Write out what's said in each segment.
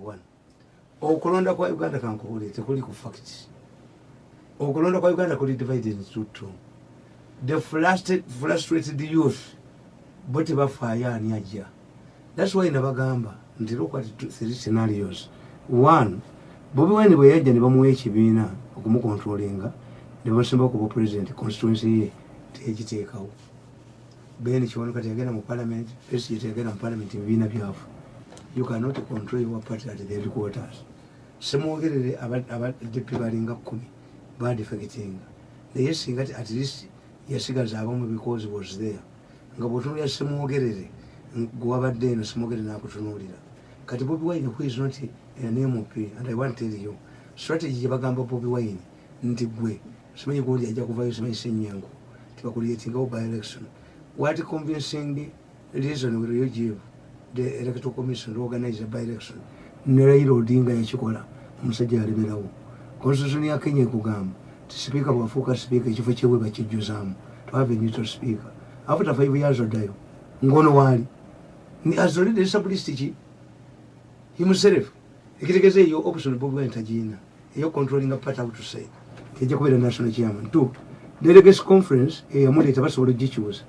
One, okulonda kwa Uganda, kankubuulire, tekuli ku facts. Okulonda kwa Uganda kuli divided into two. The frustrated youth bo tebafaayo ani ajja. That's why nabagamba nti look at two, three scenarios. One, Bobi Wine bwe yajja ne bamuwa ekibiina okumucontrollinga ne bamusemba ku president, constituency ye teyagiteekawo. Ben Kiwanuka teyagenda mu parliament, Besigye teyagenda mu parliament, ebibiina byafu. You cannot control your party at the headquarters. Semwogerere aba DP balinga 10 badefectinga, naye singa at least yasigaza abamu because was there. Nga bwotunulira Semwogerere gwewabadde eno, Semwogerere nakutunuulira. Kati Bobi Wine, who is not an MP, and I want to tell you strategy gye bagamba Bobi Wine nti gwe simanyi gundi ajja kuvayo, simanyi Senyangu, tibakucreatingawo by election. What convincing reason will you give the Electoral Commission to organize a by election? Ne Raila Odinga yakikola, omusajja yalemerawo. Constitution ya Kenya ekugamba ti sipiika bwafuuka sipiika, ekifo kyebwe bakijjuzaamu to have a neutral speaker. After 5 years oddayo ngono waali has already established ki himself. Ekitegeeza eyo option Bobi Wine tagiina eyo controlling a party out to say ejja kubeera national chairman. Two, delegates conference eyamuleeta basobola ogikyusa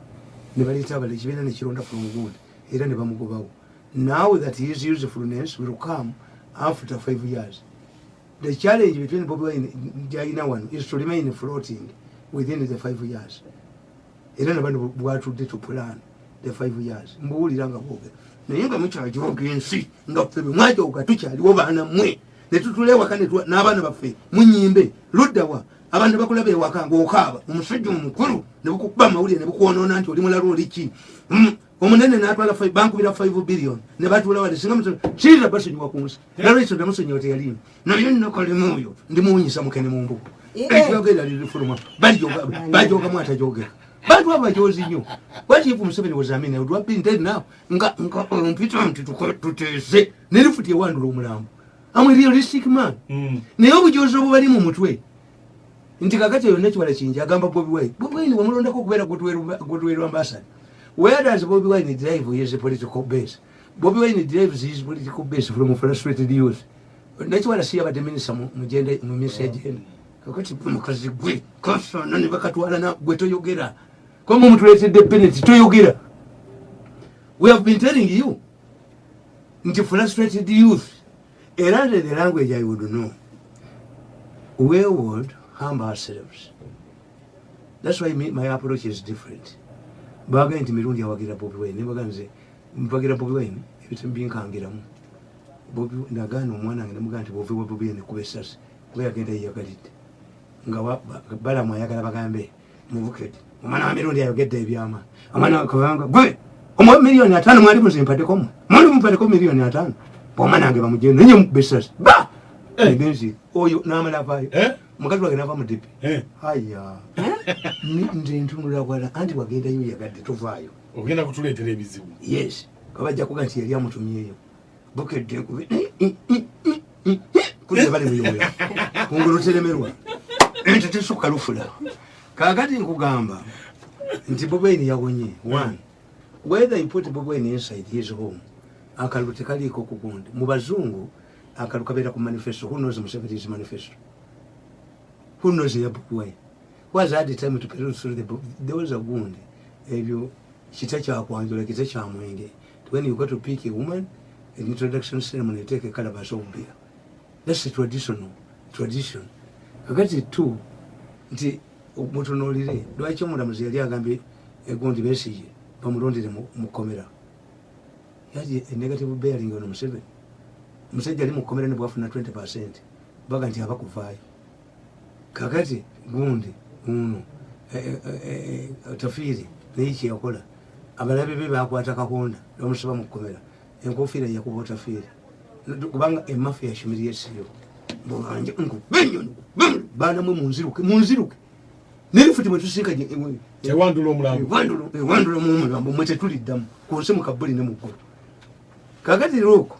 ne baleeta abala ekibiina nekironda from gundi era ne bamugobawo. Now that his usefulness will come after 5 years. The challenge between Bobi Wine gyalina wano is to remain floating within the 5 years. Era nabano bwatudde to plan the 5 years. Mbuwulira nga boogera naye nga mukyajoga ensi nga ffe bwe mwajoga tukyaliwo. Baana mmwe netutula ewaka n'abaana baffe munyimbe luddawa? Abaana bakulaba ewaka ngaokaaba omusajja omukulu ne bukukuba amawulire ne bukwonoona nti oli mulalu oliki. Omunene natwala bankubira 5 billion ne batuula wali. Singa siyinza basonyiwa ku nsi, nalwekyo namusonyiwa teyalimu naye nnakalemu oyo ndimuwunyisa mukene mu mbugo. Ekyogera lirifuluma bajogamu atajogera. Bantu abo bajozi nnyo. What if Museveni was Amin? I would have been dead now. Nga mpita nti tuteese nerifuti ewandula omulambo. I'm a realistic man. Naye obujozi obubali mu mutwe nti kakati oyo nekiwala kingi agamba Bobi Wine, Bobi Wine wamulondako okubeera goodwill ambassador. Where does Bobi Wine drive his political base? Bobi Wine drives his political base from frustrated youth. Nekiwala si yabadde minisita mu ministry ya gender. Kakati gwe mukazi gwe kasana ne bakatwala na gwe toyogera komu mutuleetedde penalty toyogera. We have been telling you nti frustrated youth era the language I would know, we would humble ourselves. That's why me, my approach is different. Bagambye nti Mirundi awagira Bobi Wine, nebaga nze mpagira Bobi Wine ebitemu binkangiramu. Nagaana omwana wange nemugaa nti bwova wa Bobi Wine kuba esasi kuba yagenda yeyagalidde nga Balamu ayagala bagambe mubukedde omwana wa Mirundi ayogedde ebyama omwana kubanga gwe omuwa 5 miliyoni mwali muzimpaddeko mwe mwali mumpaddeko 50 miliyoni bwomwana wange bamugye nenye mukuba esasi ba egenzi oyo namala avaayo. Mukazi wange nava mu DP. Aya, nze ntunula wala anti wagendayo yagadde tovaayo. Ogenda kutuleetera ebizibu. Yes, kabajja kuga nti yali amutumyeyo bukedde kudde bali muyoya kungulu teremerwa ente tesukka lufula. Kakati nkugamba nti Bobi Wine yawonye. One, whether you put Bobi Wine inside his home, akalulu tekaliiko kugundi. Mu bazungu akalulu kabeera ku manifesto. Who knows Museveni's manifesto? Who knows ya Bobi Wine? Who has had the time to peruse through the book? There was a gundi ebyo kita kyakwanjula kita kya mwenge. When you go to pick a woman, an introduction ceremony, you take a calabash of beer. That's a traditional tradition. Kakati two, nti mutunuulire lwaki omulamuzi yali agambye egundi Besigye bamulondere mu kkomera. Yali a negative bearing on Museveni. Omusajja ali mu kkomera ne bwafuna 20% baga nti aba kuvaayo. Kakati gundi uno Tafiiri naye kyeyakola abalabe be bakwata Kakonda bamusiba mu kkomera enkofiira yakuba Otafiiri kubanga emafiya yashumiriyesiyo bwanje baana mwe munziruke munziruke nerifuti mwetusinka. Ewandula omulambo. Ewandula mumulambo mwe tetuliddamu ku nsi mu kabuli ne muggulu. Kakati look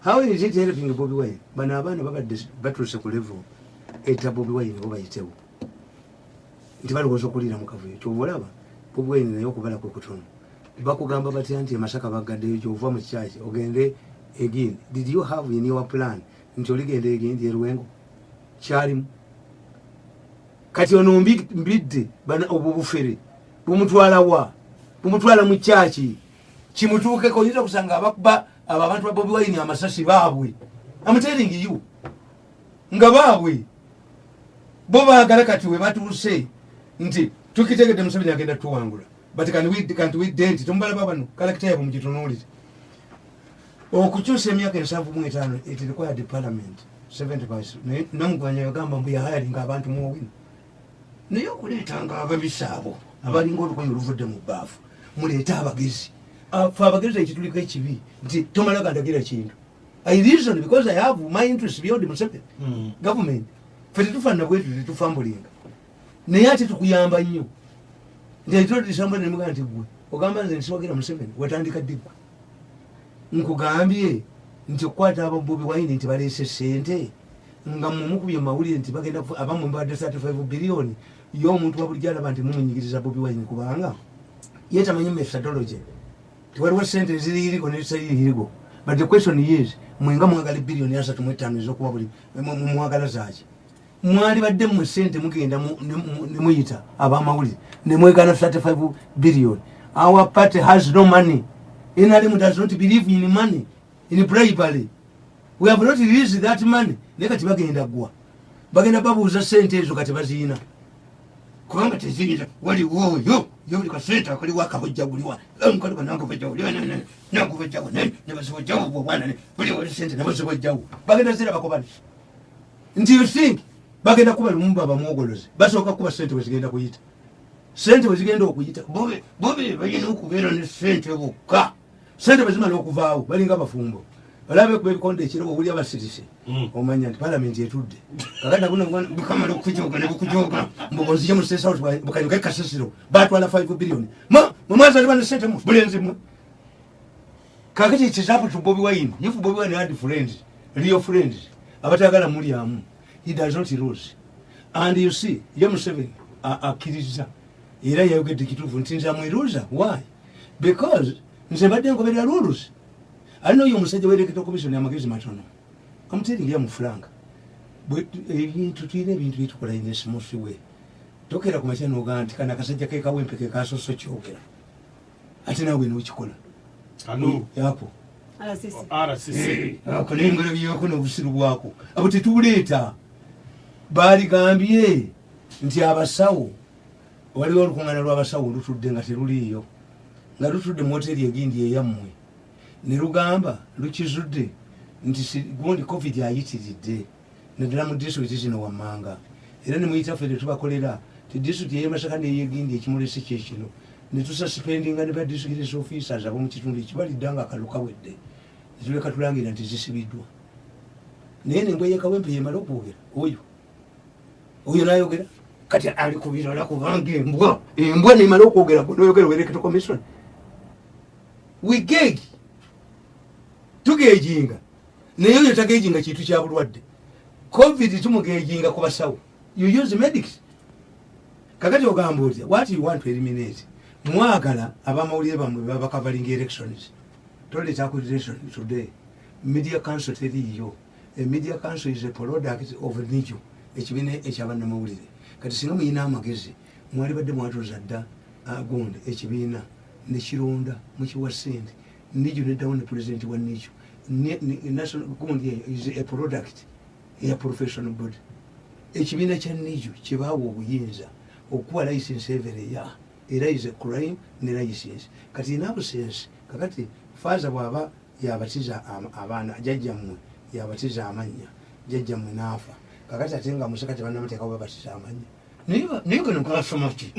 how is it helping Bobi Wine. Bano abaana babadde batuuse ku level eta Bobi Wine bo bayitewo nti balowooza okuliira mu kavuyo. Kyova olaba Bobi Wine naye okubala kwe kutono. Bakugamba batya nti emasaka bagaddeyo kyova mu kyaki ogende Again, did you have in your plan nti oligenda egindi erwengo kyalimu? Kati ono Mbidde, obwo bufere bumutwala wa? Bumutwala mu kyaki kimutuukeko. Oyinza okusanga abakuba abo abantu ba Bobi Wine amasasi baabwe. I'm telling you nga baabwe bo baagala. Kati we batuuse nti tukitegedde Museveni agenda tuwangula, but can't we dent? Tomubalaba bano, character yabwe mugitunuulire. Okukyusa emyaka 75, it required parliament 70. Naye Namugwanya yagamba mbu yahayalinga abantu muwino, naye okuleetanga ababisa abo abalinga olukoyi oluvudde mu bbaafu. Muleete abagezi. Fe abagezi ekituliko ekibi nti tomala gandagira kintu. I reason because I have my interest beyond Museveni government. Fe tetufaanana bwetu, tetufambulinga, naye ate tukuyamba nnyo nti aitodisamba nemugaa nti gwe ogamba nze nsiwagira Museveni, watandika ddi gwe? Nkugambye nti okukwata aba Bobi Wine nti baleese sente nga mumukubye mawulire nti bagenda abamu mbadde 35 biliyoni. Ye omuntu wa bulijjo alaba nti mumunyigiriza Bobi Wine kubanga ye tamanyi methodology. Tiwaliwo sente eziriyiriko nezitayiriyiriko, but the question is, mwenga mwagala biliyoni 35 ezokuwa buli mwagala zaki? Mwali badde mmwe sente mugenda nemuyita abamawulire nemwegana 35 billion. Our party has no money. NRM does not believe in money, in bribery. We have not released that money. Naye kati bagenda gwa bagenda babuuza sente ezo. Kati baziina kubanga teziyinza. Waliwo oyo yo buli kasente akaliwo akabojja buliwa nakubojjawo nebazibojjawo bwana buli wali sente nebazibojjawo. Bagenda zirabako bali nti you think bagenda kuba Lumumba bamwogoloze. Basooka kuba sente wezigenda kuyita, sente wezigenda okuyita bobe balina okubeera ne sente bokka. Sente bwezimala okuvaawo balinga bafumbo olabe kuba ebikonde ekiro owulya basirise. Omanya nti palamenti etudde kakati bukamala okujoga nebukujoga mbubonzije mu State House bukanyuke kasasiro batwala 5 billion mwazalibwa ne sente mu bulenzi mwe. Kakati it is up to Bobi Wine. If Bobi Wine had friends, real friends abatagala mulyamu, he does not lose. And you see, ye Museveni akkiriza era yayogedde kituufu nti nze amweruuza. Why? Because nze mbadde ngoberera rules. Alina oyo omusajja wa electoral commission amagezi matono amuteringira mu frank. Ebintu tulina ebintu byetukola in a smooth way. Tokera ku makya nogaa nti kana akasajja kekawempe kekasoso kyogera ate naawe nokikola. Anu? Yako. RCC. RCC. Ako nengalo byako n'obusiru bwako abo tetubuleeta. Baligambye nti abasawo, waliwo olukuŋŋaana lw'abasawo olutudde nga teruliiyo, nga lutudde mu hoteri egindi eyammwe, ne lugamba lukizudde nti gundi COVID ayitiridde naddala mu disitulikiti zino wammanga, era nemuyita ffe tetubakolera ti disitulikiti eyemasaka neyegindi ekimulese kyekino, netususpendinga ne ba district officers ab'omukitundu ekibalidda nga akalu kawedde, netuleka tulangira nti zisibiddwa. Naye nembwa yekawempe yemala okwogera, oyo oyo nayogera kati ali ku birala, kubanga embwa embwa nemala okwogera noyogera electoral commission. We gauge, tugejinga, naye oyo tagejinga kintu kya bulwadde. COVID tumugejinga ku basawo. You use medics. Kakati ogamba otya what you want to eliminate? Mwagala abamawulire bamwe baba covering elections. Toleeta accreditation today. Media council teriiyo. A media council is a product of NIJU, ekibiina ekyabannamawulire. Kati singa muyina amagezi mwali badde mwatuuza dda gundi ekibiina nekironda mukiwa sente NIJU neddawo ne president wa NIJU. National gundi eyo is a product eya professional body. Ekibiina kya NIJU kyebawa obuyinza okuwa license every year, era is a crime ne license. Kati in absence, kakati faaza bwaba yabatiza abaana jjajjammwe, yabatiza amannya jjajjammwe naafa, kakati ate nga museka tebannamateeka babatiza amannya, naye gano gasoma ki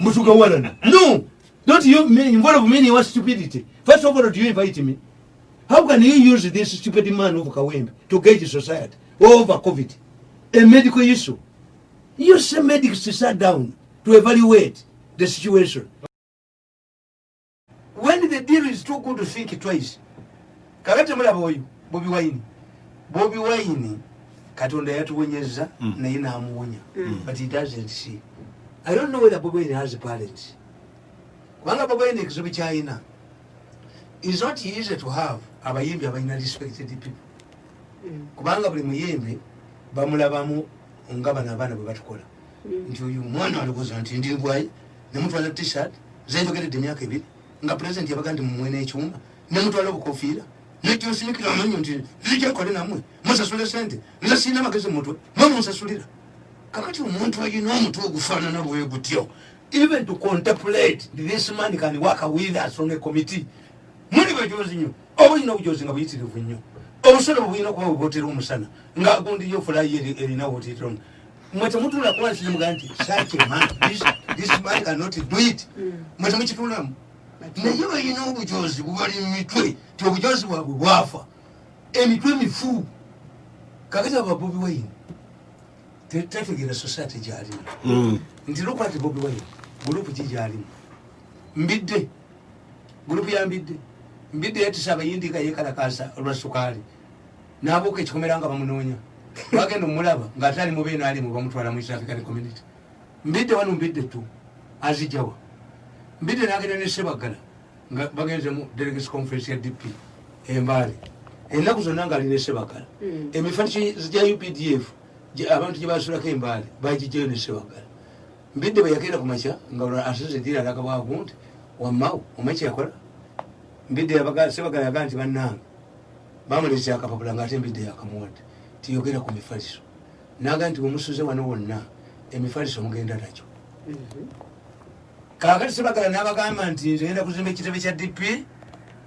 mutugawalana? No, don't you involve me in your stupidity. First of all, do you invite me? How can you use this stupid man of Kawempe to gauge society over COVID, a medical issue? You say medics to sat down to evaluate the situation. When the deal is too good to think twice. Kakati mulaba oyo Bobi Wine, Bobi Wine Katonda yatuwonyeza naye namuwonya, but he doesn't see. I don't know whether Bobi Wine has parents, kubanga Bobi Wine ekizibu kyayina. It's not easy to have abayimbi abalina respected people, kubanga buli muyimbi bamulabamu nga bano abaana bwe batukola, nti oyo omwana alowooza nti ndi bwayi. Nemutwala T-shirt zenjogeredde emyaka 2 nga president yabaga nti mumwe n'ekyuma, nemutwala obukofiira nekyosinikira amanyo nti nzija nkole nammwe musasule sente, nze sirina magezi mumutwe, mwe munsasulira. Kakati omuntu alina omutwe ogufaanana bwe gutyo, even to contemplate this man can work with us on a committee, muli bwejozi nnyo, oba olina obujozi nga buyitirivu nnyo, obusolo bwe bulina okuba bwebwotera omusana nga gundi yo fulayi erina wotiromu. Mwe temutula kuba nsimuga nti such a man, this man cannot do it. Mwe temukitulamu, naye balina obujozi bubali mu mitwe, ti obujozi bwabwe bwafa, emitwe mifu. Kakati aba Bobi Wine tategeera society gyalimu. Nti look at Bobi Wine, group ki gyalimu? Mbidde, group ya Mbidde. Mbidde yatisa abayindi nga yekalakasa olwa sukaali, nabuuka ekikomera nga bamunoonya, bagenda omulaba ngaate ali mubeeno alimu, bamutwala mu East African Community. Mbidde wano, Mbidde tu azijjawa? Mbidde nagenda ne Sebagala nga bagenze mu delegates conference ya DP Embaale, ennaku zonna ngaali ne Sebagala. Emifaliso gya UPDF abantu gye basulako Embaale bagijjayo ne Sebagala. Mbidde bwe yagenda ku makya nga asoze dira alaga bwagu nti wammawo, omanyi kyeyakola Mbidde? Sebagala yagaa nti bannange bamuleetera akapapula, ngaate Mbidde yakamuwadde, tiyogera ku mifaliso. Naga nti bwemusuze wano wonna emifaliso mugenda nakyo. Kakati Sebagala nabagamba nti nze ngenda kuzimba ekitebe kya DP,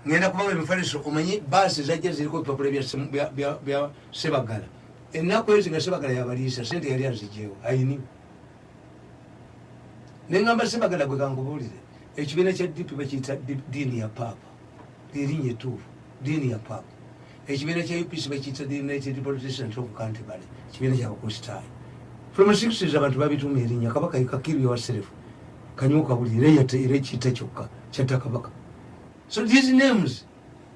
ngenda kubawa emifaliso. Omanyi baasi zajja ziriko ebipapula bya Sebagala ennaku ezi nga Sebagala yabaliisa sente yali azigyewo ayini. Neŋamba Sebagala, gwe kankubuulire, ekibiina kya DP bakiyita diini ya paapa, lyerinnya ettuufu, diini ya paapa. Ekibiina kya UPC bakiyita the United Protestant of Canterbury, ekibiina kyabakristaayo. From 60s abantu babituuma erinnya. Kabaka kakiri yourself kanyuka buli era era ekiyita kyokka kyatta kabaka. So these names,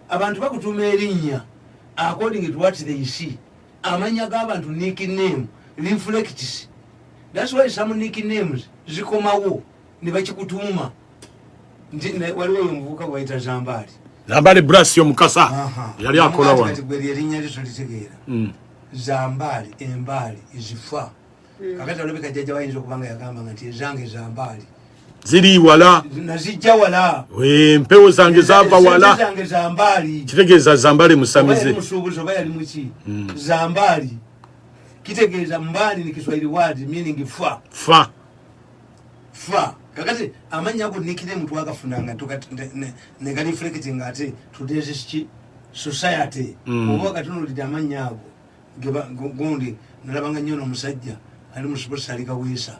abantu bakutuuma erinnya according to what they see. Amanya g'abantu, nickname reflects. That's why some nicknames zikomawo ne bakikutuuma nti waliwo oyo omuvubuka gwe bayita Zambaali. Zambaali Brasio Mukasa yali akola wano. Kati gwe erinnya lyo tolitegeera. Zambaali, embaali izifa. Kakati olabika jjajja bayinza okuba nga yagamba nga nti ezange zambaali ziri wala. Nazijja wala. Empewo zange zava wala. Esente zange zambaali. Kitegeeza Zambaali Oba yali musamize. Musuubuzi oba yali muki. Zambaali kitegeeza mbaali ni Kiswahili word meaning fa. Fa. Fa. Kakati amanya ago nickname twagafunanga negareflecting ate today's ki society. Oba wakatunulidde amannya ago gundi nalabanga nnyo n'omusajja ali mu sports aligaweesa,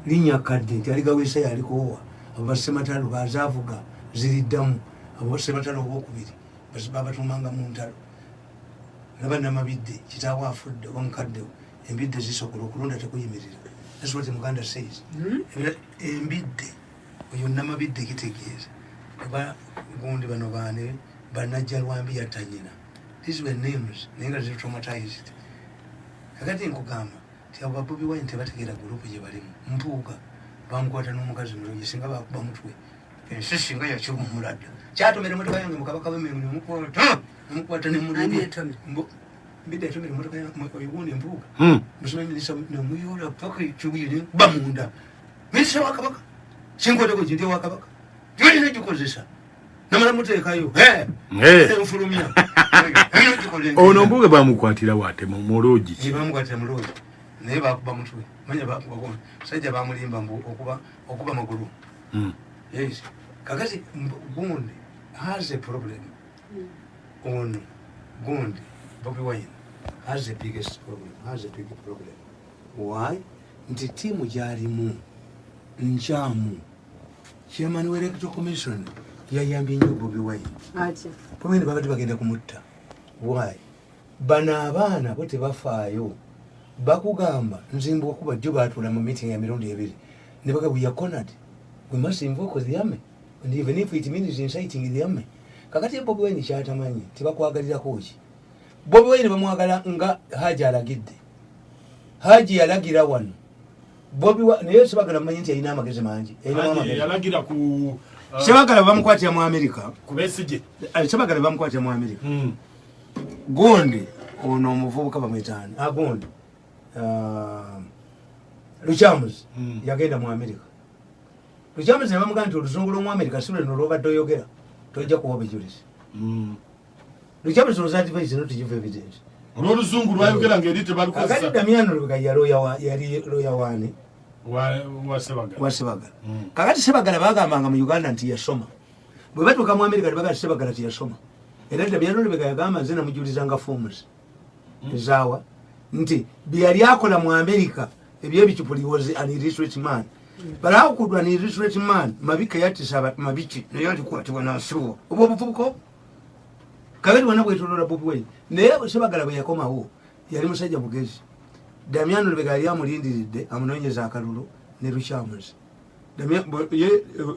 linnya kadde nti aligaweesa yalikoowa. Abo basematalo bazaavuga ziriddamu, abo basematalo obwokubiri babatumanga mu ntalo. Naba Namabidde kitaawe afudde oba mukaddewe, embidde zisobola okulonda tekuyimirira. That's what Muganda says. Embidde oyo Namabidde kitegeeza oba gundi bano bane banajja lwambi yatta nyina. These were names naye nga ziri traumatized. Kakati nkugamba nti abo babobi Wine tebategeera group gye balimu. Mpuuga bamukwata n'omukazi mulungi, singa bakuba mutwe ensi singa yakiwumula dda. Kyatomera emotoka yange mukabaka w'emirimu nemukwata nemukwata. Ani Nemulumya. yatomera? Mbidde yatomera emotoka oyugundi Mpuuga. Musome minisita nemuyola paka ekibuye nekuba munda. Minisita wa kabaka sinkwateko kinti wa kabaka tolina gikozesa, namala muteekayo. Nfulumya. Ono Mpuuga bamukwatira wate mu lodge ki? Bamukwatira mu lodge naye bakuba mutwe. Manya bakuba sajja bamulimba mbu okuba magulu. Yes, kakati gundi has a problem. Ono gundi Bobi Wine has the biggest problem, has a big problem. Why? Nti tiimu gyalimu nkyamu. Chairman wa Electoral Commission yayambye nnyo Bobi Wine. Atya? Bobi Wine babadde bagenda kumutta. Why? Bano abaana bo tebafaayo, bakugamba nzimbu okuba jjo batuula mu meeting emirundi ebiri ne baga, "We are cornered, we must invoke the army, and even if it means inciting the army." Kakati Bobi Wine kyatamanyi tebakwagalirako ki? Bobi Wine bamwagala nga Haji alagidde. Haji yalagira wano Bobi naye sibagala mumanyi nti alina amagezi mangi, alinamu amagezi. Yalagira ku Sebagala bamukwatira mu America. Kubesije. Sebagala bamukwatira mu America. Gundi ono omuvubuka bamwitaani agundi Lukyamuzi yagenda mu America. Lukyamuzi ne bamugamba nti oluzungu lw'omu America si lweno lwobadde oyogera, tojja kuwa bujulizi. Lukyamuzi was advised not to give evidence. Olwoluzungu lwayogera ngaeri Kakati tebalukozesa. Damiano Lubega yali lawyer wani? Wa Sebagala. Wa Sebagala. Kakati Sebagala bagambanga mu Uganda nti yasoma. Bwe batuuka mu America ne bagamba Sebagala tiyasoma. Era Damiano Lubega yagamba nze namujulizanga forms ezaawa nti bye yali akola mu America ebyebicupuli, was an illiterate man. But how could an illiterate man, Mabike yattisa Mabiki naye alikwatibwa nasibwa oba obuvubuka obwo? Kakati bwona bwetolola Bobi Wine. Naye Sebagala bwe yakomawo yali musajja mugezi. Damiano Lubega yali amulindiridde amunoonyeza akalulu ne Lukyamuzi.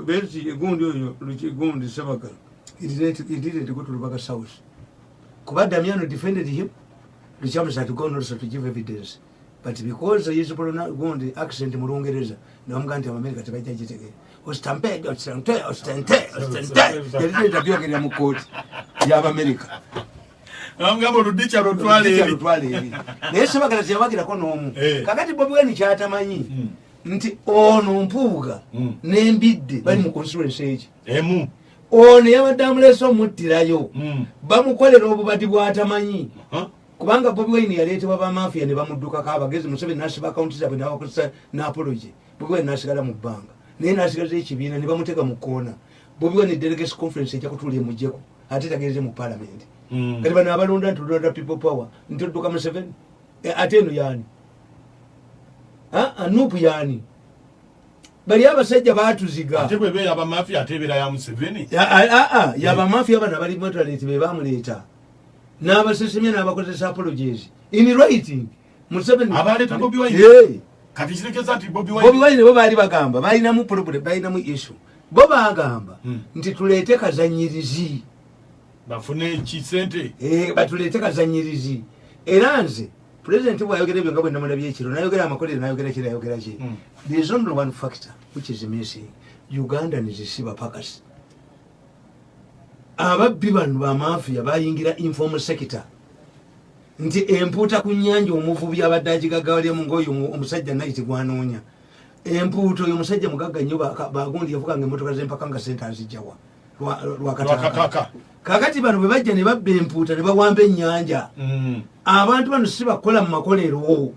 Bezi gundi oyo gundi Sebagala, he didn't go to Lubaga South kuba Damiano defended him. Lukyamuzi had gone also to give evidence, but because his gundi accent mu Lungereza nebamugaa nti Abamerika tebajja gitegeera, ostampede ostente ostente ostente, yali byogerera mu kooti y'Abamerika. Bamugamba oludica lutwala eri. Lutwala eri. Naye Sebagala teyabagirako n'omu. Eh. Kakati Bobi Wine kyatamanyi nti ono Mpuuga n'Embidde bali mu constituency eki emu. Ono yabadde amuleese omuttirayo, bamukolera obubadi bwatamanyi. Huh? Kubanga Bobi Wine yaleetebwa bamafiya ne bamuddukako abagezi. Museveni nasiba akawunti zaabwe nabakozesa n'apology. Bobi Wine nasigala mu bbanga, naye nasigaza ekibiina ne bamutega mu koona. Bobi Wine delegates conference ejja kutuula emuggyeko ate tagenze mu parliament. Kati bano abalonda nti tulonda People Power nti odduka Museveni. Ate eno yaani NUP yaani? Bali abasajja batuziga. Ate bweba eyabamafiya ate ebeera ya Museveni. Yabamafiya bano abali moderate be bamuleeta n'abasesemya n'abakozesa apologies in writing. Museveni Abaleeta Bobi Wine? Eh. Kati kirekeza nti Bobi Bobi Wine Wine bo baali bagamba balinamu problem, balinamu issue. Bo bagamba nti tuleete kazanyirizi. Bafune kisente. Eh, batuleete kazanyirizi. Era nze pulezidenti bwayogera ebyo nga bwe namulabye ekiro, nayogera amakolero, nayogera ki, nayogera ki, there is only one factor which is missing. Uganda nizisiba pakasi. Ababbi bano bamafiya bayingira informal sector nti empuuta ku nyanja omuvubi abadde agigagawalyamu ngaoyo omusajja Naiti gwanoonya empuuta. Oyo omusajja mugagga nnyo, bagundi yavuganga emotoka zempaka nga sente azijjawa. Lwakataka. Lwakataka. Kakati bano bwe bajja ne babba empuuta ne bawamba ennyanja. Abantu bano si bakola mu makolero.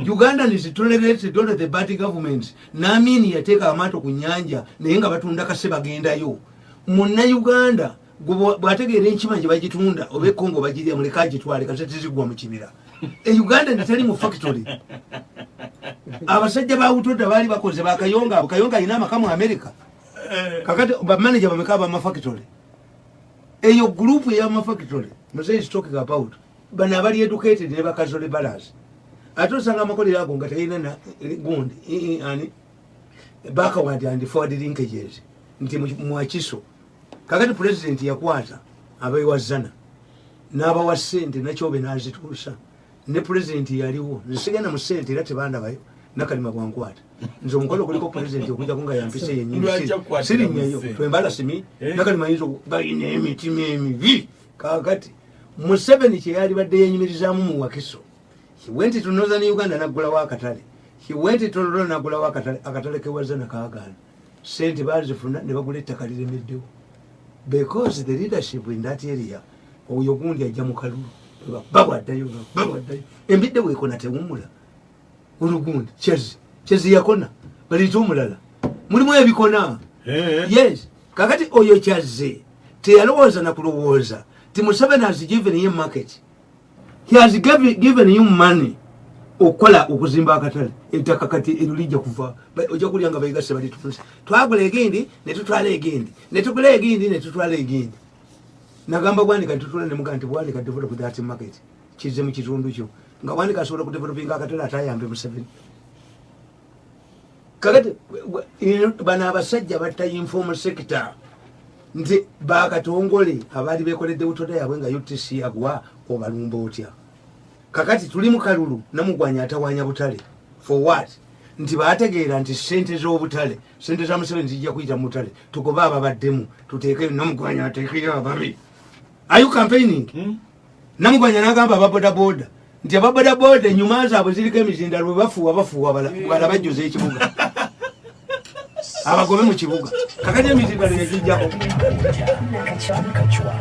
Uganda is tolerated under the bad government. Namini yateeka amaato ku nyanja naye nga batunda kase bagendayo. Munnayuganda gwe bw'ategeera enkima gye bagitunda oba ekongo bagirya, muleke agitwale kase tezigwa mu kibira. E Uganda netali mu factory. Abasajja ba Utoda baali bakoze bakayonga abo. Kayonga alina amaka mu America. Kakati bamaneja bameka abamafactory? Eyo group eyamafactory Mzee is talking about, bano abali educated ne bakazole balance. Ate osanga amakolero ago nga talina na gundi ani backward and forward linkages nti mwakiso. Kakati president yakwata abewazana n'abawa sente nakyobe n'azituusa ne president yaliwo. Nsigenda mu sente era tebandabayo. Nakalima bwankwata nze omukolo kuliko president okujjako nga yampise yenyini. Lwaki akukwatira Sirinnyayo. mu ssente? Twembalasimi. Eh? Nakalima yinza balina emitima emibi. Kakati Museveni kyeyali badde yenyumirizaamu mu Wakiso, he went to Northern Uganda naggulawo akatale. He went to Tororo naggulawo akatale. Akatale kewazana kagaana. Sente bazifuna ne bagula ettaka liremeddewo because the leadership in that area, oyo gundi ajja mu kalulu, babwaddayo babwaddayo. Embidde bwekona tewumula. Olugundi kyezi kyezi yakona baleete omulala. Mulimu ebikona. Eh. Yes, kakati oyo kyazze teyalowooza nakulowooza ti Museveni has given him market, he has given him money okukola okuzimba akatale. Ettaka kati eryo lijja kuva. Ojja kulya nga bayigasse balitunze. Twagula egindi netutwala egindi, netugula egindi netutwala egindi. Nagamba Bwanika ntutula nemuga nti Bwanika, develop that market kize mu kitundu kyo. Nga Bwanika asobola kudevelopinga akatale atayambe Museveni. Kakati bano abasajja batta informal sector nti bakatongole abaali bekoledde butoda yabwe nga UTC agwa obalumba otya? Kakati tuli mu kalulu, Namugwanya atawanya butale for what? Nti bategeera nti sente z'obutale, sente za Museveni zijja kuyita mu butale, tugobe ababaddemu, tuteeke Namugwanya, ateekeyo ababi. Are you campaigning? Namugwanya n'agamba ababodaboda nti ababodaboda enyuma zaabwe ziriko emizindalo, bwe bafuuwa bafuuwa bala bajjuza ekibuga, abagobe mu kibuga. Kakati emizindalo yagijjako. Nakachwa.